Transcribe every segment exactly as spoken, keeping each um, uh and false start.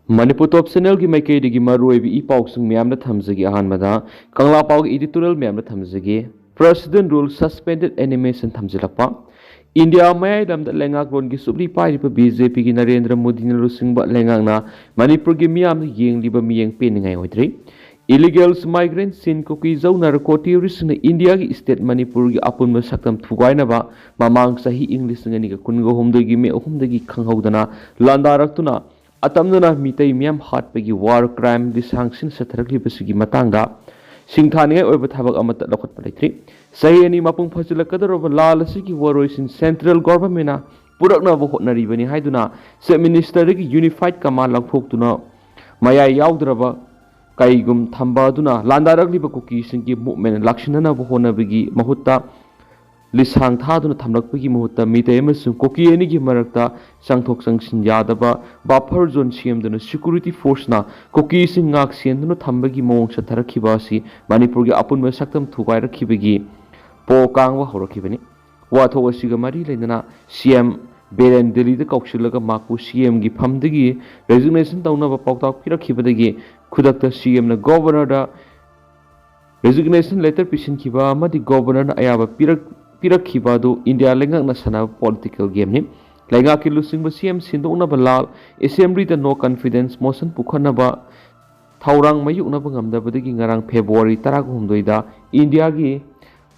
ꯃꯅꯤꯄꯨꯔ ꯇꯣꯞ ꯆꯦꯅꯦꯜꯒꯤ ꯃꯥꯏꯀꯩꯗꯒꯤ ꯃꯔꯨꯑꯣꯏꯕ ꯏ ꯄꯥꯎꯁꯤꯡ ꯃꯌꯥꯝꯗ ꯊꯝꯖꯒꯦ꯫ ꯑꯍꯥꯟꯕꯗ ꯀꯪꯂꯥ ꯄꯥꯎꯒꯤ editorial ꯃꯌꯥꯝꯗ ꯊꯝꯖꯒꯦ꯫ President Rule Suspended Animation ꯊꯝꯖꯤꯜꯂꯛꯄ꯫ ꯏꯟꯗꯤꯌꯥ ꯃꯌꯥꯏ ꯂꯝꯗ ꯂꯩꯉꯥꯛꯂꯣꯟꯒꯤ ꯆꯨꯞꯂꯤ ꯄꯥꯏꯔꯤꯕ ꯕꯤ ꯖꯦ ꯄꯤꯒꯤ ꯅꯔꯦꯟꯗ꯭ꯔ ꯃꯣꯗꯤꯅ ꯂꯨꯆꯤꯡꯕ ꯂꯩꯉꯥꯛꯅ ꯃꯅꯤꯄꯨꯔꯒꯤ ꯃꯤꯌꯥꯝꯅ ꯌꯦꯡꯂꯤꯕ ꯃꯤꯠꯌꯦꯡ ꯄꯦꯟꯅꯤꯡꯉꯥꯏ ꯑꯣꯏꯗ꯭ꯔꯤ꯫ Illegal migrants ꯁꯤꯟ ꯀꯨꯀꯤ ꯖꯧ ꯅꯥꯔꯀꯣ ꯇꯦꯔꯣꯔꯤꯁꯁꯤꯡꯅ ꯏꯟꯗꯤꯌꯥꯒꯤ state ꯃꯅꯤꯄꯨꯔꯒꯤ ꯑꯄꯨꯟꯕ ꯁꯛꯇꯝ ꯊꯨꯒꯥꯏꯅꯕ ꯃꯃꯥꯡ ꯆꯍꯤ ꯏꯪ ꯂꯤꯁꯤꯡ ꯑꯅꯤꯒ ꯀꯨꯟꯒ ꯍꯨꯝꯗꯣꯏꯒꯤ ꯃꯦ ꯑꯍꯨꯝꯗꯒꯤ ꯈꯪꯍꯧꯗꯅ ꯂꯥꯟꯗꯥꯔꯛꯇꯨꯅ ꯑꯇꯝꯅꯅ ꯃꯤꯇꯩ ꯃꯤꯌꯥꯝ ꯍꯥꯠꯄꯒꯤ war crime ꯂꯤꯁꯥꯡꯁꯤꯟ ꯆꯠꯊꯔꯛꯂꯤꯕꯁꯤꯒꯤ ꯃꯇꯥꯡꯗ ꯁꯤꯡꯊꯥꯅꯤꯡꯉꯥꯏ ꯑꯣꯏꯕ ꯊꯕꯛ ꯑꯃꯠꯇ ꯂꯧꯈꯠꯄ ꯂꯩꯇ꯭ꯔꯤ꯫ ꯆꯍꯤ ꯑꯅꯤ ꯃꯄꯨꯡ ꯐꯥꯖꯤꯜꯂꯛꯀꯗꯧꯔꯕ ꯂꯥꯜ ꯑꯁꯤꯒꯤ ꯋꯥꯔꯣꯏꯁꯤꯟ central governmentꯅ ꯄꯨꯔꯛꯅꯕ ꯍꯣꯠꯅꯔꯤꯕꯅꯤ ꯍꯥꯏꯗꯨꯅ Chief Ministerꯗꯒꯤ unified command ꯂꯧꯊꯣꯛꯇꯨꯅ ꯃꯌꯥꯏ ꯌꯥꯎꯗ꯭ꯔꯕ ꯀꯩꯒꯨꯝ ꯊꯝꯕ ꯑꯗꯨꯅ ꯂꯥꯟꯗꯥꯔꯛꯂꯤꯕ ꯀꯨꯀꯤꯁꯤꯡꯒꯤ movement ꯂꯥꯛꯁꯤꯟꯅꯅꯕ ꯍꯣꯠꯅꯕꯒꯤ ꯃꯍꯨꯠꯇ ꯂꯤꯁꯥꯡ ꯊꯥꯗꯨꯅ ꯊꯝꯂꯛꯄꯒꯤ ꯃꯍꯨꯠꯇ ꯃꯤꯇꯩ ꯑꯃꯁꯨꯡ ꯀꯨꯀꯤ ꯑꯅꯤꯒꯤ ꯃꯔꯛꯇ ꯆꯪꯊꯣꯛ ꯆꯪꯁꯤꯟ ꯌꯥꯗꯕ buffer zone ꯁꯦꯝꯗꯨꯅ security forceꯅ ꯀꯨꯀꯤꯁꯤꯡ ꯉꯥꯛ ꯁꯦꯟꯗꯨꯅ ꯊꯝꯕꯒꯤ ꯃꯑꯣꯡ ꯆꯠꯊꯔꯛꯈꯤꯕ ꯑꯁꯤ ꯃꯅꯤꯄꯨꯔꯒꯤ ꯑꯄꯨꯟꯕ ꯁꯛꯇꯝ ꯊꯨꯒꯥꯏꯔꯛꯈꯤꯕꯒꯤ ꯄꯣ ꯀꯥꯡꯕ ꯍꯧꯔꯛꯈꯤꯕꯅꯤ꯫ ꯋꯥꯊꯣꯛ ꯑꯁꯤꯒ ꯃꯔꯤ ꯂꯩꯅꯅ ꯁꯤ ꯑꯦꯝ ꯕꯤꯔꯦꯟ ꯗꯤꯜꯂꯤꯗ ꯀꯧꯁꯤꯜꯂꯒ ꯃꯍꯥꯛꯄꯨ ꯁꯤ ꯑꯦꯝꯒꯤ ꯐꯝꯗꯒꯤ resignation ꯇꯧꯅꯕ ꯄꯥꯎꯇꯥꯛ ꯄꯤꯔꯛꯈꯤꯕꯗꯒꯤ ꯈꯨꯗꯛꯇ ꯁꯤ ꯑꯦꯝꯅ governorꯗ resignation letter ꯄꯤꯁꯤꯟꯈꯤꯕ ꯑꯃꯗꯤ governorꯅ ꯑꯌꯥꯕ ꯄꯤꯔꯛ-, ꯄꯤꯔꯛꯈꯤꯕ ꯑꯗꯨ ꯏꯟꯗꯤꯌꯥ ꯂꯩꯉꯥꯛꯅ ꯁꯥꯟꯅꯕ political gameꯅꯤ꯫ ꯂꯩꯉꯥꯛꯀꯤ ꯂꯨꯆꯤꯡꯕ ꯁꯤ ꯑꯦꯝ ꯁꯤꯟꯗꯣꯛꯅꯕ ꯂꯥꯜ, assemblyꯗ no confidence motion ꯄꯨꯈꯠꯅꯕ ꯊꯧꯔꯥꯡ ꯃꯥꯌꯣꯛꯅꯕ ꯉꯝꯗꯕꯗꯒꯤ ꯉꯔꯥꯡ February ꯇꯔꯥꯍꯨꯝꯗꯣꯏꯗ ꯏꯟꯗꯤꯌꯥꯒꯤ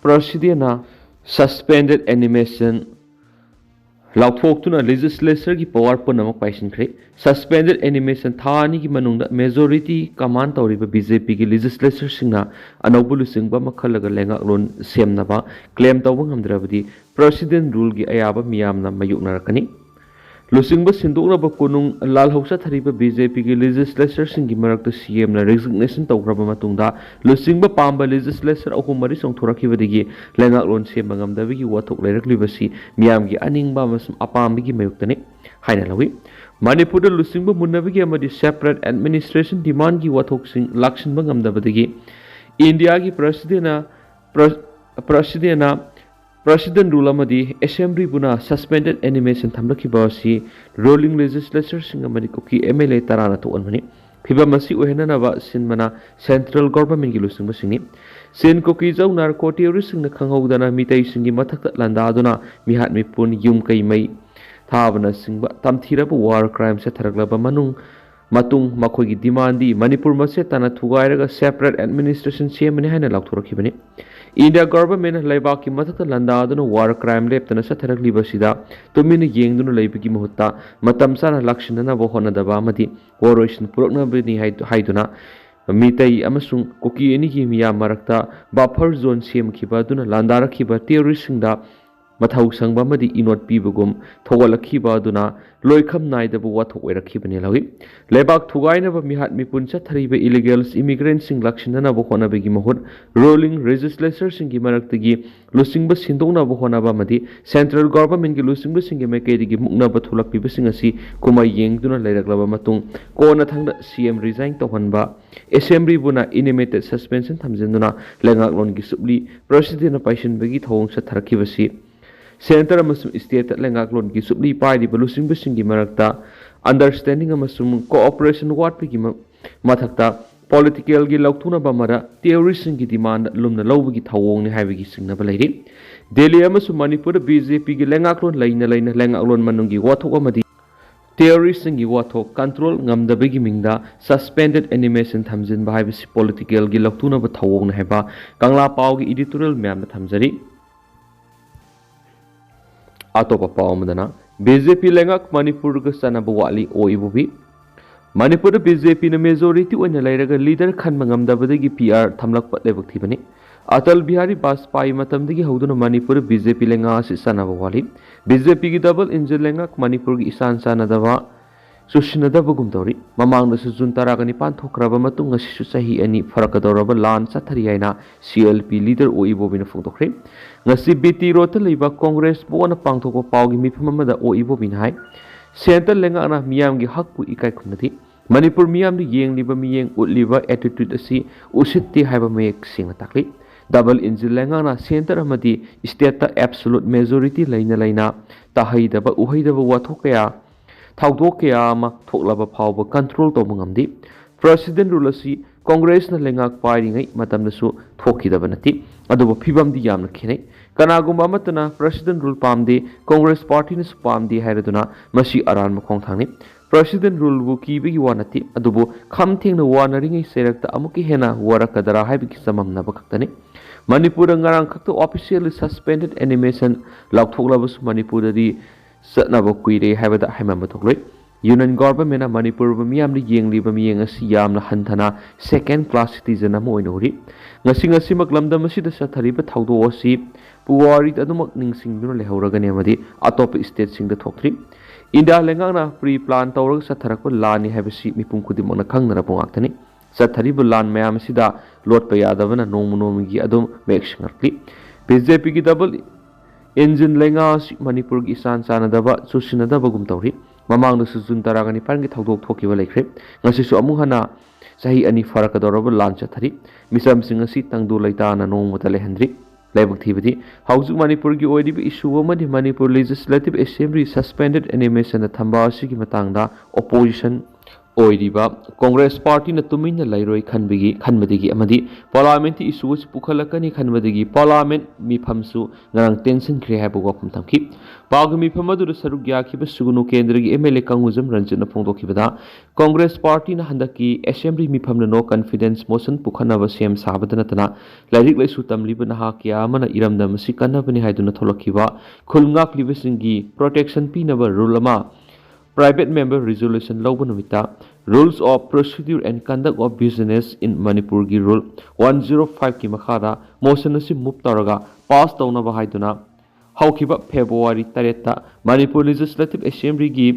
presidentꯅ suspended animation ꯂꯥꯎꯊꯣꯛꯇꯨꯅ legislatureꯒꯤ power ꯄꯨꯝꯅꯃꯛ ꯄꯥꯏꯁꯤꯟꯈ꯭ꯔꯦ꯫ Suspended animation ꯊꯥ ꯑꯅꯤꯒꯤ ꯃꯅꯨꯡꯗ majority command ꯇꯧꯔꯤꯕ ꯕꯤ ꯖꯦ ꯄꯤꯒꯤ legislatureꯁꯤꯡꯅ ꯑꯅꯧꯕ ꯂꯨꯆꯤꯡꯕ ꯑꯃ ꯈꯜꯂꯒ ꯂꯩꯉꯥꯛꯂꯣꯟ ꯁꯦꯝꯅꯕ claim ꯇꯧꯕ ꯉꯝꯗ꯭ꯔꯕꯗꯤ President ruleꯒꯤ ꯑꯌꯥꯕ ꯃꯤꯌꯥꯝꯅ ꯃꯥꯌꯣꯛꯅꯔꯛꯀꯅꯤ꯫ ꯂꯨꯆꯤꯡꯕ ꯁꯤꯟꯗꯣꯛꯅꯕ ꯀꯣꯅꯨꯡ ꯂꯥꯜꯍꯧ ꯆꯠꯊꯔꯤꯕ ꯕꯤ ꯖꯦ ꯄꯤꯒꯤ legislatureꯁꯤꯡꯒꯤ ꯃꯔꯛꯇ ꯁꯤ ꯑꯦꯝꯅ resignation ꯇꯧꯈ꯭ꯔꯕ ꯃꯇꯨꯡꯗ ꯂꯨꯆꯤꯡꯕ ꯄꯥꯝꯕ legislature ꯑꯍꯨꯝ ꯃꯔꯤ ꯆꯣꯡꯊꯣꯔꯛꯈꯤꯕꯗꯒꯤ ꯂꯩꯉꯥꯛꯂꯣꯟ ꯁꯦꯝꯕ ꯉꯝꯗꯕꯒꯤ ꯋꯥꯊꯣꯛ ꯂꯩꯔꯛꯂꯤꯕꯁꯤ ꯃꯤꯌꯥꯝꯒꯤ ꯑꯅꯤꯡꯕ ꯑꯃꯁꯨꯡ ꯑꯄꯥꯝꯕꯒꯤ ꯃꯥꯌꯣꯛꯇꯅꯤ ꯍꯥꯏꯅ ꯂꯧꯏ꯫ ꯃꯅꯤꯄꯨꯔꯗ ꯂꯨꯆꯤꯡꯕ ꯃꯨꯟꯅꯕꯒꯤ ꯑꯃꯗꯤ separate administration demandꯒꯤ ꯋꯥꯊꯣꯛꯁꯤꯡ ꯂꯥꯛꯁꯤꯟꯕ ꯉꯝꯗꯕꯗꯒꯤ ꯏꯟꯗꯤꯌꯥꯒꯤ presidentꯅ, pre-, presidentꯅ President Rule ꯑꯃꯗꯤ Assemblyꯕꯨꯅ suspended animation ꯊꯝꯂꯛꯈꯤꯕ ꯑꯁꯤ ruling legislatureꯁꯤꯡ ꯑꯃꯗꯤ ꯀꯨꯀꯤ M L A ꯇꯔꯥꯅ ꯊꯣꯛꯍꯟꯕꯅꯤ꯫ ꯐꯤꯚꯝ ꯑꯁꯤ ꯑꯣꯏꯍꯟꯅꯅꯕ ꯁꯤꯟꯕꯅ central governmentꯀꯤ ꯂꯨꯆꯤꯡꯕꯁꯤꯡꯅꯤ꯫ ꯆꯤꯟ ꯀꯨꯀꯤ ꯖꯧ ꯅꯥꯔꯀꯣ terroristꯁꯤꯡꯅ ꯈꯪꯍꯧꯗꯅ ꯃꯤꯇꯩꯁꯤꯡꯒꯤ ꯃꯊꯛꯇ ꯂꯥꯟꯗꯥꯗꯨꯅ ꯃꯤꯍꯥꯠ ꯃꯤꯄꯨꯟ, ꯌꯨꯝ ꯀꯩ ꯃꯩ ꯊꯥꯕꯅꯆꯤꯡꯕ ꯇꯝꯊꯤꯔꯕ war crime ꯆꯠꯊꯔꯛꯂꯕ ꯃꯅꯨꯡ ꯃꯇꯨꯡ ꯃꯈꯣꯏꯒꯤ demandꯗꯤ ꯃꯅꯤꯄꯨꯔ ꯃꯆꯦꯠ ꯇꯥꯅ ꯊꯨꯒꯥꯏꯔꯒ separate administration ꯁꯦꯝꯕꯅꯤ ꯍꯥꯏꯅ ꯂꯥꯎꯊꯣꯔꯛꯈꯤꯕꯅꯤ꯫ India governmentꯅ ꯂꯩꯕꯥꯛꯀꯤ ꯃꯊꯛꯇ ꯂꯥꯟꯗꯥꯗꯨꯅ war crime ꯂꯦꯞꯇꯅ ꯆꯠꯊꯔꯛꯂꯤꯕꯁꯤꯗ ꯇꯨꯃꯤꯟꯅ ꯌꯦꯡꯗꯨꯅ ꯂꯩꯕꯒꯤ ꯃꯍꯨꯠꯇ ꯃꯇꯝ ꯆꯥꯅ ꯂꯥꯛꯁꯤꯟꯅꯅꯕ ꯍꯣꯠꯅꯗꯕ ꯑꯃꯗꯤ ꯋꯥꯔꯣꯏꯁꯤꯟ ꯄꯨꯔꯛꯅꯕꯅꯤ ꯍꯥꯏ-, ꯍꯥꯏꯗꯨꯅ ꯃꯤꯇꯩ ꯑꯃꯁꯨꯡ ꯀꯨꯀꯤ ꯑꯅꯤꯒꯤ ꯃꯤꯌꯥꯝ ꯃꯔꯛꯇ buffer zone ꯁꯦꯝꯈꯤꯕ ꯑꯗꯨꯅ ꯂꯥꯟꯗꯥꯔꯛꯈꯤꯕ terroristꯁꯤꯡꯗ ꯃꯊꯧ ꯁꯪꯕ ꯑꯃꯗꯤ ꯏꯅꯣꯠ ꯄꯤꯕꯒꯨꯝ ꯊꯧꯒꯠꯂꯛꯈꯤꯕ ꯑꯗꯨꯅ ꯂꯣꯏꯈꯝ ꯅꯥꯏꯗꯕ ꯋꯥꯊꯣꯛ ꯑꯣꯏꯔꯛꯈꯤꯕꯅꯤ ꯂꯧꯏ꯫ ꯂꯩꯕꯥꯛ ꯊꯨꯒꯥꯏꯅꯕ ꯃꯤꯍꯥꯠ ꯃꯤꯄꯨꯟ ꯆꯠꯊꯔꯤꯕ illegal immigrantꯁꯤꯡ ꯂꯥꯛꯁꯤꯟꯅꯅꯕ ꯍꯣꯠꯅꯕꯒꯤ ꯃꯍꯨꯠ ruling legislatureꯁꯤꯡꯒꯤ ꯃꯔꯛꯇꯒꯤ ꯂꯨꯆꯤꯡꯕ ꯁꯤꯟꯗꯣꯛꯅꯕ ꯍꯣꯠꯅꯕ ꯑꯃꯗꯤ central governmentꯀꯤ ꯂꯨꯆꯤꯡꯕꯁꯤꯡꯒꯤ ꯃꯥꯏꯀꯩꯗꯒꯤ ꯃꯨꯛꯅꯕ ꯊꯣꯛꯂꯛꯂꯤꯕꯁꯤꯡ ꯑꯁꯤ ꯀꯨꯝꯍꯩ ꯌꯦꯡꯗꯨꯅ ꯂꯩꯔꯛꯂꯕ ꯃꯇꯨꯡ ꯀꯣꯟꯅꯊꯪꯗ C M resign ꯇꯧꯍꯟꯕ, Assemblyꯕꯨꯅ animated suspension ꯊꯝꯖꯤꯟꯗꯨꯅ ꯂꯩꯉꯥꯛꯂꯣꯟꯒꯤ ꯆꯨꯞꯂꯤ Presidentꯅ ꯄꯥꯏꯁꯤꯟꯕꯒꯤ ꯊꯧꯑꯣꯡ ꯆꯠꯊꯔꯛꯈꯤꯕꯁꯤ centre ꯑꯃꯁꯨꯡ stateꯇ ꯂꯩꯉꯥꯛꯂꯣꯟꯒꯤ ꯆꯨꯞꯂꯤ ꯄꯥꯏꯔꯤꯕ ꯂꯨꯆꯤꯡꯕꯁꯤꯡꯒꯤ ꯃꯔꯛꯇ understanding ꯑꯃꯁꯨꯡ cooperation ꯋꯥꯠꯄꯒꯤ ꯃ-, ꯃꯊꯛꯇ politicalꯒꯤ ꯂꯧꯊꯣꯛꯅꯕ ꯑꯃꯗ terroristꯁꯤꯡꯒꯤ demandꯗ ꯂꯨꯝꯅ ꯂꯧꯕꯒꯤ ꯊꯧꯑꯣꯡꯅꯤ ꯍꯥꯏꯕꯒꯤ ꯆꯤꯡꯅꯕ ꯂꯩꯔꯤ꯫ ꯗꯦꯜꯂꯤ ꯑꯃꯁꯨꯡ ꯃꯅꯤꯄꯨꯔꯗ BJPꯒꯤ ꯂꯩꯉꯥꯛꯂꯣꯟ ꯂꯩꯅ ꯂꯩꯅ ꯂꯩꯉꯥꯛꯂꯣꯟ ꯃꯅꯨꯡꯒꯤ ꯋꯥꯊꯣꯛ ꯑꯃꯗꯤ terroristꯁꯤꯡꯒꯤ ꯋꯥꯊꯣꯛ control ꯉꯝꯗꯕꯒꯤ ꯃꯤꯡꯗ suspended animation ꯊꯝꯖꯤꯟꯕ ꯍꯥꯏꯕꯁꯤ politicalꯒꯤ ꯂꯧꯊꯣꯛꯅꯕ ꯊꯧꯑꯣꯡꯅꯤ ꯍꯥꯏꯕ ꯀꯪꯂꯥ ꯄꯥꯎꯒꯤ editorial ꯃꯌꯥꯝꯗ ꯊꯝꯖꯔꯤ꯫ ꯑꯇꯣꯞꯄ ꯄꯥꯎ ꯑꯃꯗꯅ, BJP ꯂꯩꯉꯥꯛ ꯃꯅꯤꯄꯨꯔꯒ ꯆꯥꯟꯅꯕ ꯋꯥꯠꯂꯤ, ꯑꯣ ꯏꯕꯣꯕꯤ꯫ ꯃꯅꯤꯄꯨꯔꯗ BJPꯅ majority ꯑꯣꯏꯅ ꯂꯩꯔꯒ leader ꯈꯟꯕ ꯉꯝꯗꯕꯗꯒꯤ PR ꯊꯝꯂꯛꯄ ꯂꯥꯏꯕꯛ ꯊꯤꯕꯅꯤ꯫ ꯑꯇꯜ ꯕꯤꯍꯥꯔꯤ ꯕꯥꯖꯄꯥꯏ ꯃꯇꯝꯗꯒꯤ ꯍꯧꯗꯨꯅ ꯃꯅꯤꯄꯨꯔꯗ BJP ꯂꯩꯉꯥꯛ ꯑꯁꯤ ꯆꯥꯟꯅꯕ ꯋꯥꯠꯂꯤ꯫ BJPꯒꯤ double engine ꯂꯩꯉꯥꯛ ꯃꯅꯤꯄꯨꯔꯒꯤ ꯏꯆꯥꯟ ꯆꯥꯟꯅꯗꯕ, ꯆꯨꯁꯤꯟꯅꯗꯕꯒꯨꯝ ꯇꯧꯔꯤ꯫ ꯃꯃꯥꯡꯗꯁꯨ June ꯇꯔꯥꯒ ꯅꯤꯄꯥꯟ ꯊꯣꯛꯈ꯭ꯔꯕ ꯃꯇꯨꯡ ꯉꯁꯤꯁꯨ ꯆꯍꯤ ꯑꯅꯤ ꯐꯥꯔꯛꯀꯗꯧꯔꯕ ꯂꯥꯟ ꯆꯠꯊꯔꯤ ꯍꯥꯏꯅ CLP leader ꯑꯣ ꯏꯕꯣꯕꯤꯅ ꯐꯣꯡꯗꯣꯛꯈ꯭ꯔꯦ꯫ ꯉꯁꯤ BT Roadꯇ ꯂꯩꯕ Congress ꯚꯋꯟꯗ ꯄꯥꯡꯊꯣꯛꯄ ꯄꯥꯎꯒꯤ ꯃꯤꯐꯝ ꯑꯃꯗ ꯑꯣ ꯏꯕꯣꯕꯤꯅ ꯍꯥꯏ, centre ꯂꯩꯉꯥꯛꯅ ꯃꯤꯌꯥꯝꯒꯤ ꯍꯛꯄꯨ ꯏꯀꯥꯏ ꯈꯨꯝꯅꯗꯦ꯫ ꯃꯅꯤꯄꯨꯔ ꯃꯤꯌꯥꯝꯅ ꯌꯦꯡꯂꯤꯕ ꯃꯤꯠꯌꯦꯡ, ꯎꯠꯂꯤꯕ attitude ꯑꯁꯤ ꯎꯁꯤꯠꯇꯦ ꯍꯥꯏꯕ ꯃꯌꯦꯛ ꯁꯦꯡꯅ ꯇꯥꯛꯂꯤ꯫ Double engine ꯂꯩꯉꯥꯛꯅ centre ꯑꯃꯗꯤ stateꯇ absolute majority ꯂꯩꯅ ꯂꯩꯅ ꯇꯥꯍꯩꯗꯕ ꯎꯍꯩꯗꯕ ꯋꯥꯊꯣꯛ ꯀꯌꯥ, ꯊꯧꯗꯣꯛ ꯀꯌꯥ ꯑꯃ ꯊꯣꯛꯂꯕ ꯐꯥꯎꯕ control ꯇꯧꯕ ꯉꯝꯗꯦ꯫ President rule ꯑꯁꯤ Congressꯅ ꯂꯩꯉꯥꯛ ꯄꯥꯏꯔꯤꯉꯩ ꯃꯇꯝꯗꯁꯨ ꯊꯣꯛꯈꯤꯗꯕ ꯅꯠꯇꯦ, ꯑꯗꯨꯕꯨ ꯐꯤꯕꯝꯗꯤ ꯌꯥꯝꯅ ꯈꯦꯠꯅꯩ꯫ ꯀꯅꯥꯒꯨꯝꯕ ꯑꯃꯠꯇꯅ President rule ꯄꯥꯝꯗꯦ, Congress partyꯅꯁꯨ ꯄꯥꯝꯗꯦ ꯍꯥꯏꯔꯗꯨꯅ ꯃꯁꯤ ꯑꯔꯥꯟꯕ ꯈꯣꯡꯊꯥꯡꯅꯤ꯫ President ruleꯕꯨ ꯀꯤꯕꯒꯤ ꯋꯥ ꯅꯠꯇꯦ, ꯑꯗꯨꯕꯨ ꯈꯝ ꯊꯦꯡꯅ ꯋꯥꯅꯔꯤꯉꯩ ꯆꯩꯔꯛꯇ ꯑꯃꯨꯛꯀ ꯍꯦꯟꯅ ꯋꯥꯔꯛꯀꯗꯔꯥ ꯍꯥꯏꯕꯒꯤ ꯆꯃꯝꯅꯕ ꯈꯛꯇꯅꯤ꯫ ꯃꯅꯤꯄꯨꯔꯗ ꯉꯔꯥꯡ ꯈꯛꯇ officially suspended animation ꯂꯥꯎꯊꯣꯛꯂꯕꯁꯨ ꯃꯅꯤꯄꯨꯔꯗꯗꯤ ꯆꯠꯅꯕ ꯀꯨꯏꯔꯦ ꯍꯥꯏꯕꯗ ꯍꯥꯏꯃꯟꯕ ꯊꯣꯛꯂꯣꯏ꯫ Union governmentꯅ ꯃꯅꯤꯄꯨꯔꯕꯨ ꯃꯤꯌꯥꯝꯅ ꯌꯦꯡꯂꯤꯕ ꯃꯤꯠꯌꯦꯡ ꯑꯁꯤ ꯌꯥꯝꯅ ꯍꯟꯊꯅ second class citizen ꯑꯃ ꯑꯣꯏꯅ ꯎꯔꯤ꯫ ꯉꯁꯤ ꯉꯁꯤꯃꯛ ꯂꯝꯗꯝ ꯑꯁꯤꯗ ꯆꯠꯊꯔꯤꯕ ꯊꯧꯗꯣꯛ ꯑꯁꯤ ꯄꯨꯋꯥꯔꯤꯗ ꯑꯗꯨꯃꯛ ꯅꯤꯡꯁꯤꯡꯗꯨꯅ ꯂꯩꯍꯧꯔꯒꯅꯤ ꯑꯃꯗꯤ ꯑꯇꯣꯞꯄ stateꯁꯤꯡꯗ ꯊꯣꯛꯇ꯭ꯔꯤ꯫ ꯏꯟꯗꯤꯌꯥ ꯂꯩꯉꯥꯛꯅ pre plan ꯇꯧꯔꯒ ꯆꯠꯊꯔꯛꯄ ꯂꯥꯟꯅꯤ ꯍꯥꯏꯕꯁꯤ ꯃꯤꯄꯨꯝ ꯈꯨꯗꯤꯡꯃꯛꯅ ꯈꯪꯅꯔꯕ ꯉꯥꯛꯇꯅꯤ꯫ ꯆꯠꯊꯔꯤꯕ ꯂꯥꯟ ꯃꯌꯥꯝ ꯑꯁꯤꯗ ꯂꯣꯠꯄ ꯌꯥꯗꯕꯅ ꯅꯣꯡꯃ ꯅꯣꯡꯃꯒꯤ ꯑꯗꯨꯝ ꯃꯌꯦꯛ ꯁꯦꯡꯂꯛꯂꯤ꯫ BJPꯒꯤ double engine ꯂꯩꯉꯥꯛ ꯑꯁꯤ ꯃꯅꯤꯄꯨꯔꯒꯤ ꯏꯆꯥꯟ ꯆꯥꯟꯅꯗꯕ, ꯆꯨꯁꯤꯟꯅꯗꯕꯒꯨꯝ ꯇꯧꯔꯤ꯫ ꯃꯃꯥꯡꯗꯁꯨ June ꯇꯔꯥꯒ ꯅꯤꯄꯥꯟꯒꯤ ꯊꯧꯗꯣꯛ ꯊꯣꯛꯈꯤꯕ ꯂꯩꯈ꯭ꯔꯦ꯫ ꯉꯁꯤꯁꯨ ꯑꯃꯨꯛ ꯍꯟꯅ ꯆꯍꯤ ꯑꯅꯤ ꯐꯥꯔꯛꯀꯗꯧꯔꯕ ꯂꯥꯟ ꯆꯠꯊꯔꯤ꯫ ꯃꯤꯆꯝꯁꯤꯡ ꯑꯁꯤ ꯇꯪꯗꯨ ꯂꯩꯇꯥꯅ ꯅꯣꯡꯃꯇ ꯂꯩꯍꯟꯗ꯭ꯔꯤ꯫ ꯂꯥꯏꯕꯛ ꯊꯤꯕꯗꯤ, ꯍꯧꯖꯤꯛ ꯃꯅꯤꯄꯨꯔꯒꯤ ꯑꯣꯏꯔꯤꯕ issue ꯑꯃꯗꯤ ꯃꯅꯤꯄꯨꯔ Legislative Assembly suspended animationꯗ ꯊꯝꯕ ꯑꯁꯤꯒꯤ ꯃꯇꯥꯡꯗ opposition ꯑꯣꯏꯔꯤꯕ Congress partyꯅ ꯇꯨꯃꯤꯟꯅ ꯂꯩꯔꯣꯏ ꯈꯟꯕꯒꯤ, ꯈꯟꯕꯗꯒꯤ ꯑꯃꯗꯤ parliamentꯀꯤ issue ꯑꯁꯤ ꯄꯨꯈꯠꯂꯛꯀꯅꯤ ꯈꯟꯕꯗꯒꯤ parliament ꯃꯤꯐꯝꯁꯨ ꯉꯔꯥꯡ ꯇꯦꯟꯁꯤꯟꯈ꯭ꯔꯦ ꯍꯥꯏꯕ ꯋꯥꯐꯝ ꯊꯝꯈꯤ꯫ ꯄꯥꯎꯒꯤ ꯃꯤꯐꯝ ꯑꯗꯨꯗ ꯁꯔꯨꯛ ꯌꯥꯈꯤꯕ ꯁꯨꯒꯅꯨ ꯀꯦꯟꯗ꯭ꯔꯒꯤ MLA ꯀꯪꯒꯨꯖꯝ ꯔꯟꯖꯤꯠꯅ ꯐꯣꯡꯗꯣꯛꯈꯤꯕꯗ, Congress partyꯅ ꯍꯟꯗꯛꯀꯤ Assembly ꯃꯤꯐꯝꯗ no confidence motion ꯄꯨꯈꯠꯅꯕ ꯁꯦꯝ ꯁꯥꯕꯗ ꯅꯠꯇꯅ ꯂꯥꯏꯔꯤꯛ ꯂꯥꯏꯁꯨ ꯇꯝꯂꯤꯕ ꯅꯍꯥ ꯀꯌꯥ ꯑꯃꯅ ꯏꯔꯝꯗꯝ ꯑꯁꯤ ꯀꯟꯅꯕꯅꯤ ꯍꯥꯏꯗꯨꯅ ꯊꯣꯛꯂꯛꯈꯤꯕ ꯈꯨꯜ ꯉꯥꯛꯂꯤꯕꯁꯤꯡꯒꯤ protection ꯄꯤꯅꯕ rule ꯑꯃ private member resolution ꯂꯧꯕ ꯅꯨꯃꯤꯠꯇ Rules of Procedure and Conduct of Business in Manipurꯒꯤ rule one zero fiveꯀꯤ ꯃꯈꯥꯗ motion ꯑꯁꯤ move ꯇꯧꯔꯒ pass ꯇꯧꯅꯕ ꯍꯥꯏꯗꯨꯅ ꯍꯧꯈꯤꯕ February ꯇꯔꯦꯠꯇ ꯃꯅꯤꯄꯨꯔ Legislative Assemblyꯒꯤ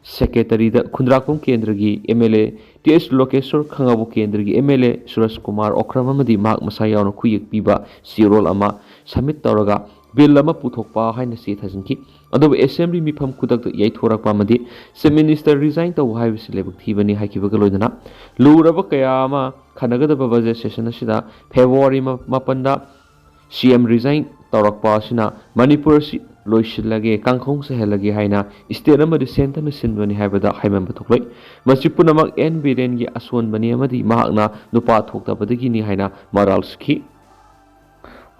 secretaryꯗ ꯈꯨꯟꯗ꯭ꯔꯥꯛꯄꯝ ꯀꯦꯟꯗ꯭ꯔꯒꯤ MLA ꯇꯤ ꯑꯩꯆ ꯂꯣꯀꯦꯁꯣꯔ, ꯈꯥꯉꯕꯣꯛ ꯀꯦꯟꯗ꯭ꯔꯒꯤ MLA ꯁꯨꯔꯖ ꯀꯨꯃꯥꯔ ꯑꯣꯈ꯭ꯔꯝ ꯑꯃꯗꯤ ꯃꯍꯥꯛ ꯃꯁꯥ ꯌꯥꯎꯅ ꯈꯨꯌꯦꯛ ꯄꯤꯕ ꯆꯦꯔꯣꯜ ꯑꯃ submit ꯇꯧꯔꯒ bill ꯑꯃ ꯄꯨꯊꯣꯛꯄ ꯍꯥꯏꯅ ꯆꯦ ꯊꯥꯖꯤꯟꯈꯤ꯫ ꯑꯗꯨꯕꯨ Assembly ꯃꯤꯐꯝ ꯈꯨꯗꯛꯇ ꯌꯩꯊꯣꯔꯛꯄ ꯑꯃꯗꯤ Chief Minister resign ꯇꯧꯕ ꯍꯥꯏꯕꯁꯤ ꯂꯥꯏꯕꯛ ꯊꯤꯕꯅꯤ ꯍꯥꯏꯈꯤꯕꯒ ꯂꯣꯏꯅꯅ ꯂꯨꯔꯕ ꯀꯌꯥ ꯑꯃ ꯈꯟꯅꯒꯗꯕ ꯕꯖꯦꯠ ꯁꯦꯁꯟ ꯑꯁꯤꯗ ꯐꯦꯕ꯭ꯔꯨꯋꯥꯔꯤ ꯃꯥꯄꯟꯗ ꯁꯤ ꯑꯦꯝ ꯔꯤꯖꯥꯏꯟ ꯇꯧꯔꯛꯄ ꯑꯁꯤꯅ ꯃꯅꯤꯄꯨꯔ ꯑꯁꯤ ꯂꯣꯏꯁꯤꯜꯂꯒꯦ, ꯀꯥꯡꯈꯣꯡ ꯆꯥꯏꯍꯜꯂꯒꯦ ꯍꯥꯏꯅ ꯁ꯭ꯇꯦꯠ ꯑꯃꯗꯤ ꯁꯦꯟꯇꯔꯅ ꯁꯤꯟꯕꯅꯤ ꯍꯥꯏꯕꯗ ꯍꯥꯏꯃꯟꯕ ꯊꯣꯛꯂꯣꯏ꯫ ꯃꯁꯤ ꯄꯨꯝꯅꯃꯛ ꯑꯦꯟ ꯕꯤꯔꯦꯟꯒꯤ ꯑꯁꯣꯟꯕꯅꯤ ꯑꯃꯗꯤ ꯃꯍꯥꯛꯅ ꯅꯨꯄꯥ ꯊꯣꯛꯇꯕꯗꯒꯤꯅꯤ ꯍꯥꯏꯅ ꯃꯔꯥꯜ ꯁꯤꯈꯤ꯫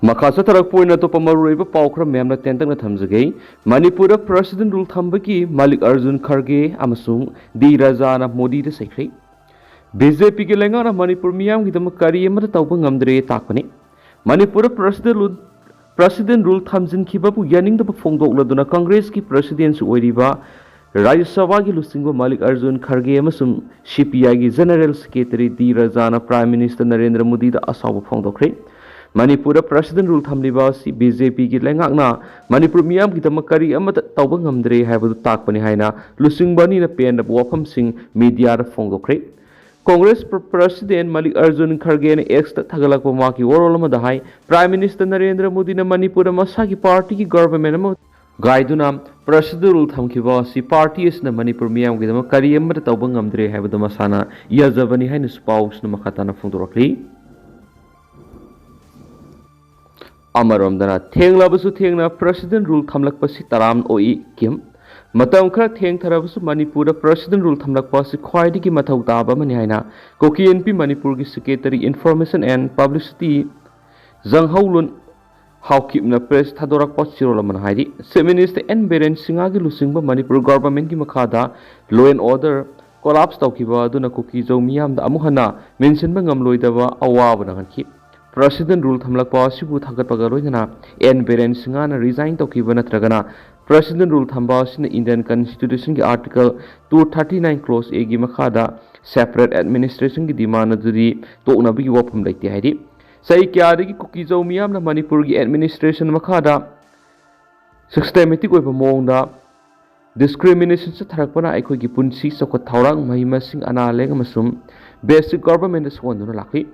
ꯃꯈꯥ ꯆꯠꯊꯔꯛꯄ ꯑꯣꯏꯅ ꯑꯇꯣꯞꯄ ꯃꯔꯨꯑꯣꯏꯕ ꯄꯥꯎ ꯈꯔ ꯃꯌꯥꯝꯅ ꯇꯦꯟꯇꯛꯅ ꯊꯝꯖꯒꯦ꯫ ꯃꯅꯤꯄꯨꯔꯗ ꯄ꯭ꯔꯦꯁꯤꯗꯦꯟ ꯔꯨꯜ ꯊꯝꯕꯒꯤ ꯃꯥꯂꯤꯛ ꯑꯔꯖꯨꯟ ꯈꯔꯒꯦ ꯑꯃꯁꯨꯡ ꯗꯤ ꯔꯥꯖꯥꯅ ꯃꯣꯗꯤꯗ ꯆꯩꯈ꯭ꯔꯩ꯫ ꯕꯤ ꯖꯦ ꯄꯤꯒꯤ ꯂꯩꯉꯥꯛꯅ ꯃꯅꯤꯄꯨꯔ ꯃꯤꯌꯥꯝꯒꯤꯗꯃꯛ ꯀꯔꯤ ꯑꯃꯠꯇ ꯇꯧꯕ ꯉꯝꯗ꯭ꯔꯦ ꯇꯥꯛꯄꯅꯤ꯫ ꯃꯅꯤꯄꯨꯔꯗ ꯄ꯭ꯔꯦꯁꯤꯗꯦꯟ ꯔꯨꯜ, ꯄ꯭ꯔꯦꯁꯤꯗꯦꯟ ꯔꯨꯜ ꯊꯝꯖꯤꯟꯈꯤꯕꯕꯨ ꯌꯥꯅꯤꯡꯗꯕ ꯐꯣꯡꯗꯣꯛꯂꯗꯨꯅ ꯀꯪꯒ꯭ꯔꯦꯁꯀꯤ ꯄ꯭ꯔꯦꯁꯤꯗꯦꯟꯁꯨ ꯑꯣꯏꯔꯤꯕ ꯔꯥꯖ꯭ꯌ ꯁꯚꯥꯒꯤ ꯂꯨꯆꯤꯡꯕ ꯃꯥꯂꯤꯛ ꯑꯔꯖꯨꯟ ꯈꯔꯒꯦ ꯑꯃꯁꯨꯡ ꯁꯤ ꯄꯤ ꯑꯥꯏꯒꯤ ꯖꯦꯅꯔꯦꯜ ꯁꯦꯀ꯭ꯔꯦꯇꯔꯤ ꯗꯤ ꯔꯥꯖꯥꯅ ꯄ꯭ꯔꯥꯏꯝ ꯃꯤꯅꯤꯁꯇꯔ ꯅꯔꯦꯟꯗ꯭ꯔ ꯃꯣꯗꯤꯗ ꯑꯁꯥꯎꯕ ꯐꯣꯡꯗꯣꯛꯈ꯭ꯔꯦ꯫ ꯃꯅꯤꯄꯨꯔꯗ ꯄ꯭ꯔꯦꯁꯤꯗꯦꯟ ꯔꯨꯜ ꯊꯝꯂꯤꯕ ꯑꯁꯤ ꯕꯤ ꯖꯦ ꯄꯤꯒꯤ ꯂꯩꯉꯥꯛꯅ ꯃꯅꯤꯄꯨꯔ ꯃꯤꯌꯥꯝꯒꯤꯗꯃꯛ ꯀꯔꯤ ꯑꯃꯠꯇ ꯇꯧꯕ ꯉꯝꯗ꯭ꯔꯦ ꯍꯥꯏꯕꯗꯨ ꯇꯥꯛꯄꯅꯤ ꯍꯥꯏꯅ ꯂꯨꯆꯤꯡꯕ ꯑꯅꯤꯅ ꯄꯦꯟꯗꯕ ꯋꯥꯐꯝꯁꯤꯡ ꯃꯤꯗꯤꯌꯥꯗ ꯐꯣꯡꯗꯣꯛꯈ꯭ꯔꯦ꯫ ꯀꯣꯡꯒ꯭ꯔꯦꯁ ꯄ꯭ꯔ-, ꯄ꯭ꯔꯦꯁꯤꯗꯦꯟ ꯃꯥꯂꯤꯛ ꯑꯔꯖꯨꯟ ꯈꯔꯒꯦꯅ ꯑꯦꯛꯁꯇ ꯊꯥꯒꯠꯂꯛꯄ ꯃꯍꯥꯛꯀꯤ ꯋꯥꯔꯣꯜ ꯑꯃꯗ ꯍꯥꯏ, ꯄ꯭ꯔꯥꯏꯝ ꯃꯤꯅꯤꯁꯇꯔ ꯅꯔꯦꯟꯗ꯭ꯔ ꯃꯣꯗꯤꯅ ꯃꯅꯤꯄꯨꯔꯗ ꯃꯁꯥꯒꯤ ꯄꯥꯔꯇꯤꯒꯤ ꯒꯚꯔꯟꯃꯦꯟ ꯑꯃ ꯒꯥꯏꯗꯨꯅ ꯄ꯭ꯔꯦꯁꯤꯗꯦꯟ ꯔꯨꯜ ꯊꯝꯈꯤꯕ ꯑꯁꯤ ꯄꯥꯔꯇꯤ ꯑꯁꯤꯅ ꯃꯅꯤꯄꯨꯔ ꯃꯤꯌꯥꯝꯒꯤꯗꯃꯛ ꯀꯔꯤ ꯑꯃꯠꯇ ꯇꯧꯕ ꯉꯝꯗ꯭ꯔꯦ ꯍꯥꯏꯕꯗꯨ ꯃꯁꯥꯅ ꯌꯥꯖꯕꯅꯤ ꯍꯥꯏꯅꯁꯨ ꯄꯥꯎꯁꯤꯅ ꯃꯈꯥ ꯇꯥꯅ ꯐꯣꯡꯗꯣꯔꯛꯂꯤ꯫ ꯑꯃꯔꯣꯝꯗꯅ ꯊꯦꯡꯂꯕꯁꯨ ꯊꯦꯡꯅ ꯄ꯭ꯔꯦꯁꯤꯗꯦꯟ ꯔꯨꯜ ꯊꯝꯂꯛꯄꯁꯤ ꯇꯔꯥꯝꯅ ꯑꯣꯛꯏ ꯀꯤꯝ꯫ ꯃꯇꯝ ꯈꯔ ꯊꯦꯡꯊꯔꯕꯁꯨ ꯃꯅꯤꯄꯨꯔꯗ ꯄ꯭ꯔꯦꯁꯤꯗꯦꯟ ꯔꯨꯜ ꯊꯝꯂꯛꯄ ꯑꯁꯤ ꯈ꯭ꯋꯥꯏꯗꯒꯤ ꯃꯊꯧ ꯇꯥꯕ ꯑꯃꯅꯤ ꯍꯥꯏꯅ ꯀꯨꯀꯤ ꯏꯟꯄꯤ ꯃꯅꯤꯄꯨꯔꯒꯤ secretary information and publicity Janghaolun ꯍꯥꯎꯀꯤꯞꯅ ꯄ꯭ꯔꯦꯁ ꯊꯥꯗꯣꯔꯛꯄ ꯆꯦꯔꯣꯜ ꯑꯃꯅ ꯍꯥꯏꯔꯤ, ꯆꯤꯐ ꯃꯤꯅꯤꯁꯇꯔ ꯑꯦꯟ ꯕꯤꯔꯦꯟ ꯁꯤꯡꯍꯒꯤ ꯂꯨꯆꯤꯡꯕ ꯃꯅꯤꯄꯨꯔ ꯒꯚꯔꯟꯃꯦꯟꯠꯀꯤ ꯃꯈꯥꯗ ꯂꯣ ꯑꯦꯟ ꯑꯣꯔꯗꯔ ꯀꯣꯂꯥꯞꯁ ꯇꯧꯈꯤꯕ ꯑꯗꯨꯅ ꯀꯨꯀꯤꯖꯧ ꯃꯤꯌꯥꯝꯗ ꯑꯃꯨꯛ ꯍꯟꯅ ꯃꯦꯟꯁꯤꯟꯕ ꯉꯝꯂꯣꯏꯗꯕ ꯑꯋꯥꯕ ꯅꯪꯍꯟꯈꯤ꯫ ꯄ꯭ꯔꯦꯁꯤꯗꯦꯟ ꯔꯨꯜ ꯊꯝꯂꯛꯄ ꯑꯁꯤꯕꯨ ꯊꯥꯒꯠꯄꯒ ꯂꯣꯏꯅꯅ ꯑꯦꯟ ꯕꯤꯔꯦꯟ ꯁꯤꯡꯍꯅ ꯔꯤꯖꯥꯏꯟ ꯇꯧꯈꯤꯕ ꯅꯠꯇ꯭ꯔꯒꯅ ꯄ꯭ꯔꯦꯁꯤꯗꯦꯟ ꯔꯨꯜ ꯊꯝꯕ ꯑꯁꯤꯅ ꯏꯟꯗꯤꯌꯟ ꯀꯟꯁꯇꯤꯇ꯭ꯌꯨꯁꯟꯒꯤ article two thirty nine clause ꯑꯦꯒꯤ ꯃꯈꯥꯗ ꯁꯦꯄꯔꯦꯠ ꯑꯦꯗꯃꯤꯅꯤꯁꯇ꯭ꯔꯦꯁꯟꯒꯤ ꯗꯤꯃꯥꯟ ꯑꯗꯨꯗꯤ ꯇꯣꯛꯅꯕꯒꯤ ꯋꯥꯐꯝ ꯂꯩꯇꯦ ꯍꯥꯏꯔꯤ꯫ ꯆꯍꯤ ꯀꯌꯥꯗꯒꯤ ꯀꯨꯀꯤꯖꯧ ꯃꯤꯌꯥꯝꯅ ꯃꯅꯤꯄꯨꯔꯒꯤ ꯑꯦꯗꯃꯤꯅꯤꯁꯇ꯭ꯔꯦꯁꯟ ꯃꯈꯥꯗ ꯁꯤꯁꯇꯦꯃꯦꯇꯤꯛ ꯑꯣꯏꯕ ꯃꯑꯣꯡꯗ ꯗꯤꯁꯀ꯭ꯔꯤꯃꯤꯅꯦꯁꯟ ꯆꯠꯊꯔꯛꯄꯅ ꯑꯩꯈꯣꯏꯒꯤ ꯄꯨꯟꯁꯤ, ꯆꯥꯎꯈꯠ ꯊꯧꯔꯥꯡ, ꯃꯍꯩ ꯃꯁꯤꯡ, ꯑꯅꯥ ꯂꯥꯏꯌꯦꯡ ꯑꯃꯁꯨꯡ ꯕꯦꯁꯤꯛ ꯒꯚꯔꯟꯃꯦꯟꯗ ꯁꯣꯛꯍꯟꯗꯨꯅ ꯂꯥꯛꯂꯤ꯫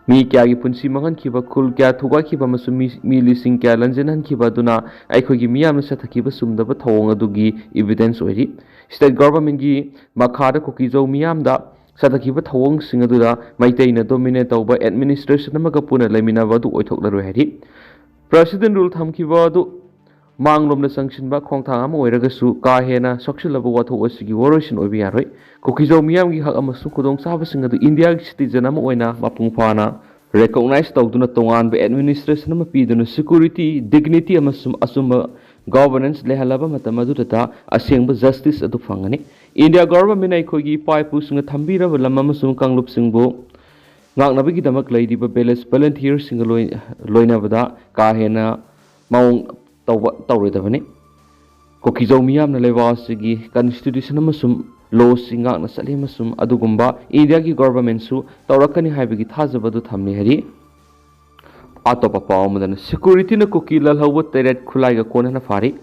ꯃꯤ ꯀꯌꯥꯒꯤ ꯄꯨꯟꯁꯤ ꯃꯥꯡꯍꯟꯈꯤꯕ, ꯈꯨꯜ ꯀꯌꯥ ꯊꯨꯒꯥꯏꯈꯤꯕ ꯑꯃꯁꯨꯡ ꯃꯤ, ꯃꯤ ꯂꯤꯁꯤꯡ ꯀꯌꯥ ꯂꯥꯟꯖꯦꯟꯍꯟꯈꯤꯕ ꯑꯗꯨꯅ ꯑꯩꯈꯣꯏꯒꯤ ꯃꯤꯌꯥꯝꯅ ꯆꯠꯊꯈꯤꯕ ꯆꯨꯝꯗꯕ ꯊꯧꯑꯣꯡ ꯑꯗꯨꯒꯤ ꯏꯕꯤꯗꯦꯟꯁ ꯑꯣꯏꯔꯤ꯫ ꯁ꯭ꯇꯦꯠ ꯒꯚꯔꯟꯃꯦꯟꯠꯀꯤ ꯃꯈꯥꯗ ꯀꯨꯀꯤꯖꯧ ꯃꯤꯌꯥꯝꯗ ꯆꯠꯊꯈꯤꯕ ꯊꯧꯑꯣꯡꯁꯤꯡ ꯑꯗꯨꯗ ꯃꯩꯇꯩꯅ ꯗꯣꯃꯤꯅꯦꯠ ꯇꯧꯕ ꯑꯦꯗꯃꯤꯅꯤꯁꯇ꯭ꯔꯦꯁꯟ ꯑꯃꯒ ꯄꯨꯟꯅ ꯂꯩꯃꯤꯟꯅꯕ ꯑꯗꯨ ꯑꯣꯏꯊꯣꯛꯂꯔꯣꯏ ꯍꯥꯏꯔꯤ꯫ ꯄ꯭ꯔꯁꯤꯗꯦꯟ ꯔꯨꯜ ꯊꯝꯈꯤꯕ ꯑꯗꯨ ꯃꯥꯡꯂꯣꯝꯗ ꯆꯪꯁꯤꯟꯕ ꯈꯣꯡꯊꯥꯡ ꯑꯃ ꯑꯣꯏꯔꯒꯁꯨ, ꯀꯥ ꯍꯦꯟꯅ ꯁꯣꯛꯆꯤꯜꯂꯕ ꯋꯥꯊꯣꯛ ꯑꯁꯤꯒꯤ ꯋꯥꯔꯣꯏꯁꯤꯟ ꯑꯣꯏꯕ ꯌꯥꯔꯣꯏ꯫ ꯀꯨꯀꯤꯖꯧ ꯃꯤꯌꯥꯝꯒꯤ ꯍꯛ ꯑꯃꯁꯨꯡ ꯈꯨꯗꯣꯡꯆꯥꯕꯁꯤꯡ ꯑꯗꯨ ꯏꯟꯗꯤꯌꯥꯒꯤ ꯁꯤꯇꯤꯖꯟ ꯑꯃ ꯑꯣꯏꯅ ꯃꯄꯨꯡ ꯐꯥꯅ ꯔꯦꯀꯣꯛꯅꯥꯏꯖ ꯇꯧꯗꯨꯅ ꯇꯣꯉꯥꯟꯕ ꯑꯦꯗꯃꯤꯅꯤꯁꯇ꯭ꯔꯦꯁꯟ ꯑꯃ ꯄꯤꯗꯨꯅ ꯁꯦꯀ꯭ꯌꯨꯔꯤꯇꯤ, ꯗꯤꯒꯅꯤꯇꯤ ꯑꯃꯁꯨꯡ ꯑꯆꯨꯝꯕ ꯒꯣꯚꯔꯅꯦꯟꯁ ꯂꯩꯍꯜꯂꯕ ꯃꯇꯝ ꯑꯗꯨꯗꯇ ꯑꯁꯦꯡꯕ ꯖꯁꯇꯤꯁ ꯑꯗꯨ ꯐꯪꯒꯅꯤ꯫ ꯏꯟꯗꯤꯌꯥ ꯒꯣꯚꯔꯟꯃꯦꯟꯠꯅ ꯑꯩꯈꯣꯏꯒꯤ ꯏꯄꯥ ꯏꯄꯨꯁꯤꯡꯅ ꯊꯝꯕꯤꯔꯕ ꯂꯝ ꯑꯃꯁꯨꯡ ꯀꯥꯡꯂꯨꯞꯁꯤꯡꯕꯨ ꯉꯥꯛꯅꯕꯒꯤꯗꯃꯛ ꯂꯩꯔꯤꯕ ꯚꯤꯂꯦꯖ ꯚꯣꯂꯨꯟꯇꯤꯌꯔꯁꯤꯡꯒ ꯂꯣꯏ-, ꯂꯣꯏꯅꯕꯗ ꯀꯥ ꯍꯦꯟꯅ ꯃꯑꯣꯡ ꯇꯧꯕ ꯇꯧꯔꯣꯏꯗꯕꯅꯤ꯫ ꯀꯨꯀꯤꯖꯧ ꯃꯤꯌꯥꯝꯅ ꯂꯩꯕꯥꯛ ꯑꯁꯤꯒꯤ ꯀꯟꯁꯇꯤꯇ꯭ꯌꯨꯁꯟ ꯑꯃꯁꯨꯡ ꯂꯣꯁꯤꯡ ꯉꯥꯛꯅ ꯆꯠꯂꯤ ꯑꯃꯁꯨꯡ ꯑꯗꯨꯒꯨꯝꯕ ꯏꯟꯗꯤꯌꯥꯒꯤ ꯒꯣꯚꯔꯟꯃꯦꯟꯠꯁꯨ ꯇꯧꯔꯛꯀꯅꯤ ꯍꯥꯏꯕꯒꯤ ꯊꯥꯖꯕ ꯑꯗꯨ ꯊꯝꯂꯤ ꯍꯥꯏꯔꯤ꯫ ꯑꯇꯣꯞꯄ ꯄꯥꯎ ꯑꯃꯗꯅ, ꯁꯦꯀ꯭ꯌꯨꯔꯤꯇꯤꯅ ꯀꯨꯀꯤ ꯂꯥꯜꯍꯧꯕ ꯇꯔꯦꯠ ꯈꯨꯠꯂꯥꯏꯒ ꯀꯣꯟꯅꯅ ꯐꯥꯔꯤ꯫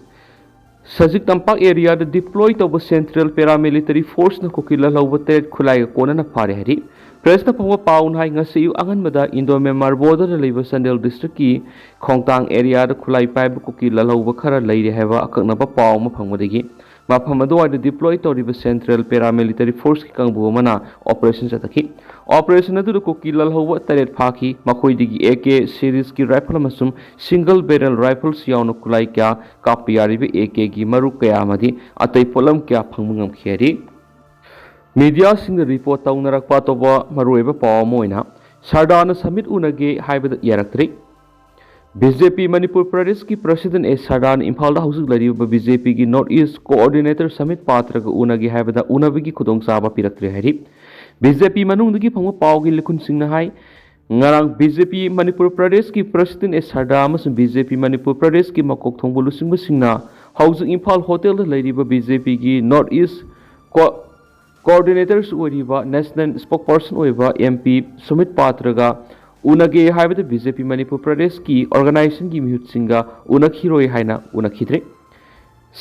ꯁꯖꯤꯛ ꯇꯝꯄꯥꯛ ꯑꯦꯔꯤꯌꯥꯗ ꯗꯤꯄ꯭ꯂꯣꯏ ꯇꯧꯕ ꯁꯦꯟꯇ꯭ꯔꯦꯜ ꯄꯦꯔꯥꯃꯤꯂꯤꯇꯔꯤ ꯐꯣꯔꯁꯅ ꯀꯨꯀꯤ ꯂꯥꯜꯍꯧꯕ ꯇꯔꯦꯠ ꯈꯨꯠꯂꯥꯏꯒ ꯀꯣꯟꯅꯅ ꯐꯥꯔꯦ ꯍꯥꯏꯔꯤ꯫ ꯄ꯭ꯔꯦꯁꯅ ꯐꯪꯕ ꯄꯥꯎꯅ ꯍꯥꯏ, ꯉꯁꯤ ꯑꯌꯨꯛ ꯑꯉꯟꯕꯗ ꯏꯟꯗꯣ ꯃ꯭ꯌꯥꯟꯃꯥꯔ ꯕꯣꯔꯗꯔꯗ ꯂꯩꯕ ꯆꯥꯟꯗꯦꯜ ꯗꯤꯁꯇ꯭ꯔꯤꯛꯀꯤ ꯈꯣꯡꯇꯥꯡ ꯑꯦꯔꯤꯌꯥꯗ ꯈꯨꯠꯂꯥꯏ ꯄꯥꯏꯕ ꯀꯨꯀꯤ ꯂꯥꯜꯍꯧꯕ ꯈꯔ ꯂꯩꯔꯦ ꯍꯥꯏꯕ ꯑꯀꯛꯅꯕ ꯄꯥꯎ ꯑꯃ ꯐꯪꯕꯗꯒꯤ ꯃꯐꯝ ꯑꯗꯨꯋꯥꯏꯗ ꯗꯤꯄ꯭ꯂꯣꯏ ꯇꯧꯔꯤꯕ ꯁꯦꯟꯇ꯭ꯔꯦꯜ ꯄꯦꯔꯥꯃꯤꯂꯤꯇꯔꯤ ꯐꯣꯔꯁꯀꯤ ꯀꯥꯡꯕꯨ ꯑꯃꯅ ꯑꯣꯄꯔꯦꯁꯟ ꯆꯠꯊꯈꯤ꯫ ꯑꯣꯄꯔꯦꯁꯟ ꯑꯗꯨꯗ ꯀꯨꯀꯤ ꯂꯥꯜꯍꯧꯕ ꯇꯔꯦꯠ ꯐꯥꯈꯤ꯫ ꯃꯈꯣꯏꯗꯒꯤ ꯑꯦ ꯀꯦ ꯁꯤꯔꯤꯖꯀꯤ ꯔꯥꯏꯐꯜ ꯑꯃꯁꯨꯡ ꯁꯤꯡꯒꯜ ꯕꯦꯔꯦꯜ ꯔꯥꯏꯐꯜꯁ ꯌꯥꯎꯅ ꯈꯨꯠꯂꯥꯏ ꯀꯌꯥ, ꯀꯥꯞꯄ ꯌꯥꯔꯤꯕ ꯑꯦ ꯀꯦꯒꯤ ꯃꯔꯨ ꯀꯌꯥ ꯑꯃꯗꯤ ꯑꯇꯩ ꯄꯣꯠꯂꯝ ꯀꯌꯥ ꯐꯪꯕ ꯉꯝꯈꯤ ꯍꯥꯏꯔꯤ꯫ ꯃꯤꯗꯤꯌꯥꯁꯤꯡꯅ ꯔꯤꯄꯣꯔꯠ ꯇꯧꯅꯔꯛꯄ ꯑꯇꯣꯞꯄ ꯃꯔꯨꯑꯣꯏꯕ ꯄꯥꯎ ꯑꯃ ꯑꯣꯏꯅ, ꯁꯔꯗꯥꯅ ꯁꯃꯤꯠ ꯎꯅꯒꯦ ꯍꯥꯏꯕꯗ ꯌꯥꯔꯛꯇ꯭ꯔꯤ꯫ ꯕꯤ ꯖꯦ ꯄꯤ ꯃꯅꯤꯄꯨꯔ ꯄ꯭ꯔꯗꯦꯁꯀꯤ ꯄ꯭ꯔꯁꯤꯗꯦꯟ ꯑꯦꯁ ꯁꯔꯗꯥꯅ ꯏꯝꯐꯥꯜꯗ ꯍꯧꯖꯤꯛ ꯂꯩꯔꯤꯕ ꯕꯤ ꯖꯦ ꯄꯤꯒꯤ ꯅꯣꯔꯠ ꯏꯁ ꯀꯣꯑꯣꯔꯗꯤꯅꯦꯇꯔ ꯁꯃꯤꯠ ꯄꯥꯇ꯭ꯔꯒ ꯎꯅꯒꯦ ꯍꯥꯏꯕꯗ ꯎꯅꯕꯒꯤ ꯈꯨꯗꯣꯡꯆꯥꯕ ꯄꯤꯔꯛꯇ꯭ꯔꯦ ꯍꯥꯏꯔꯤ꯫ ꯕꯤ ꯖꯦ ꯄꯤ ꯃꯅꯨꯡꯗꯒꯤ ꯐꯪꯕ ꯄꯥꯎꯒꯤ ꯂꯤꯈꯨꯟꯁꯤꯡꯅ ꯍꯥꯏ, ꯉꯔꯥꯡ ꯕꯤ ꯖꯦ ꯄꯤ ꯃꯅꯤꯄꯨꯔ ꯄ꯭ꯔꯗꯦꯁꯀꯤ ꯄ꯭ꯔꯁꯤꯗꯦꯟ ꯑꯦꯁ ꯁꯔꯗꯥ ꯑꯃꯁꯨꯡ ꯕꯤ ꯖꯦ ꯄꯤ ꯃꯅꯤꯄꯨꯔ ꯄ꯭ꯔꯗꯦꯁꯀꯤ ꯃꯀꯣꯛ ꯊꯣꯡꯕ ꯂꯨꯆꯤꯡꯕꯁꯤꯡꯅ ꯍꯧꯖꯤꯛ ꯏꯝꯐꯥꯜ ꯍꯣꯇꯦꯜꯗ ꯂꯩꯔꯤꯕ ꯕꯤ ꯖꯦ ꯄꯤꯒꯤ ꯅꯣꯔꯠ ꯏꯁ ꯀꯣ-, ꯀꯣꯑꯣꯔꯗꯤꯅꯦꯇꯔꯁꯨ ꯑꯣꯏꯔꯤꯕ, ꯅꯦꯁꯅꯦꯜ ꯁ꯭ꯄꯣꯛꯄꯔꯁꯟ ꯑꯣꯏꯕ ꯑꯦꯝ ꯄꯤ ꯁꯨꯃꯤꯠ ꯄꯥꯇ꯭ꯔꯒ ꯎꯅꯒꯦ ꯍꯥꯏꯕꯗ ꯕꯤ ꯖꯦ ꯄꯤ ꯃꯅꯤꯄꯨꯔ ꯄ꯭ꯔꯗꯦꯁꯀꯤ ꯑꯣꯔꯒꯅꯥꯏꯖꯦꯁꯟꯒꯤ ꯃꯤꯍꯨꯠꯁꯤꯡꯒ ꯎꯅꯈꯤꯔꯣꯏ ꯍꯥꯏꯅ ꯎꯅꯈꯤꯗ꯭ꯔꯦ꯫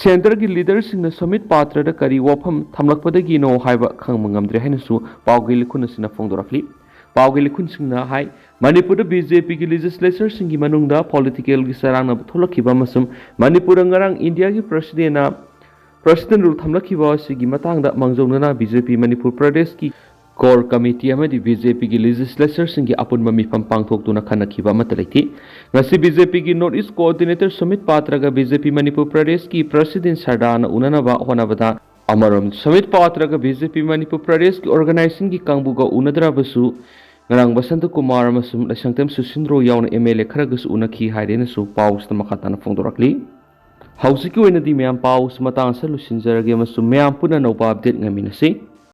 ꯁꯦꯟꯇꯔꯒꯤ ꯂꯤꯗꯔꯁꯤꯡꯅ ꯁꯨꯃꯤꯠ ꯄꯥꯇ꯭ꯔꯗ ꯀꯔꯤ ꯋꯥꯐꯝ ꯊꯝꯂꯛꯄꯗꯒꯤꯅꯣ ꯍꯥꯏꯕ ꯈꯪꯕ ꯉꯝꯗ꯭ꯔꯦ ꯍꯥꯏꯅꯁꯨ ꯄꯥꯎꯒꯤ ꯂꯤꯈꯨꯟ ꯑꯁꯤꯅ ꯐꯣꯡꯗꯣꯔꯛꯂꯤ꯫ ꯄꯥꯎꯒꯤ ꯂꯤꯈꯨꯟꯁꯤꯡꯅ ꯍꯥꯏ, ꯃꯅꯤꯄꯨꯔꯗ ꯕꯤ ꯖꯦ ꯄꯤꯒꯤ ꯂꯤꯖꯤꯁꯂꯦꯆꯔꯁꯤꯡꯒꯤ ꯃꯅꯨꯡꯗ ꯄꯣꯂꯤꯇꯤꯀꯦꯜꯒꯤ ꯆꯔꯥꯡꯅꯕ ꯊꯣꯛꯂꯛꯈꯤꯕ ꯑꯃꯁꯨꯡ ꯃꯅꯤꯄꯨꯔꯗ ꯉꯔꯥꯡ ꯏꯟꯗꯤꯌꯥꯒꯤ ꯄ꯭ꯔꯁꯤꯗꯦꯟꯅ ꯄ꯭ꯔꯁꯤꯗꯦꯟ ꯔꯨꯜ ꯊꯝꯂꯛꯈꯤꯕ ꯑꯁꯤꯒꯤ ꯃꯇꯥꯡꯗ ꯃꯥꯡꯖꯧꯅꯅ ꯕꯤ ꯖꯦ ꯄꯤ ꯃꯅꯤꯄꯨꯔ ꯄ꯭ꯔꯗꯦꯁꯀꯤ core committee ꯑꯃꯗꯤ ꯕꯤ ꯖꯦ ꯄꯤꯒꯤ legislatorꯁꯤꯡꯒꯤ ꯑꯄꯨꯟꯕ ꯃꯤꯐꯝ ꯄꯥꯡꯊꯣꯛꯇꯨꯅ ꯈꯟꯅꯈꯤꯕ ꯑꯃꯠꯇ ꯂꯩꯇꯦ꯫ ꯉꯁꯤ ꯕꯤ ꯖꯦ ꯄꯤꯒꯤ North East Coordinator ꯁꯨꯃꯤꯠ ꯄꯥꯇ꯭ꯔꯒ ꯕꯤ ꯖꯦ ꯄꯤ ꯃꯅꯤꯄꯨꯔ ꯄ꯭ꯔꯗꯦꯁꯀꯤ President ꯁꯔꯗꯥꯅ ꯎꯅꯅꯕ ꯍꯣꯠꯅꯕꯗ, ꯑꯃꯔꯣꯝꯗ ꯁꯨꯃꯤꯠ ꯄꯥꯇ꯭ꯔꯒ ꯕꯤ ꯖꯦ ꯄꯤ ꯃꯅꯤꯄꯨꯔ ꯄ꯭ꯔꯗꯦꯁꯀꯤ organisationꯒꯤ ꯀꯥꯡꯕꯨꯒ ꯎꯅꯗ꯭ꯔꯕꯁꯨ, ꯉꯔꯥꯡ ꯕꯁꯟꯇ ꯀꯨꯃꯥꯔ ꯑꯃꯁꯨꯡ ꯂꯩꯁꯪꯊꯦꯝ ꯁꯨꯁꯤꯟꯗ꯭ꯔꯣ ꯌꯥꯎꯅ ꯑꯦꯝ ꯑꯦꯜ ꯑꯦ ꯈꯔꯒꯁꯨ ꯎꯅꯈꯤ ꯍꯥꯏꯔꯦꯅꯁꯨ ꯄꯥꯎꯁꯤꯗ ꯃꯈꯥ ꯇꯥꯅ ꯐꯣꯡꯗꯣꯔꯛꯂꯤ꯫ ꯍꯧꯖꯤꯛꯀꯤ ꯑꯣꯏꯅꯗꯤ ꯃꯌꯥꯝ ꯄꯥꯎꯁꯤ ꯃꯇꯥꯡ ꯑꯁꯤꯗ ꯂꯣꯏꯁꯤꯟꯖꯔꯒꯦ ꯑꯃꯁꯨꯡ ꯃꯌꯥꯝ ꯄꯨꯟꯅ ꯑꯅꯧꯕ update ꯉꯥꯏꯃꯤꯟꯅꯁꯤ꯫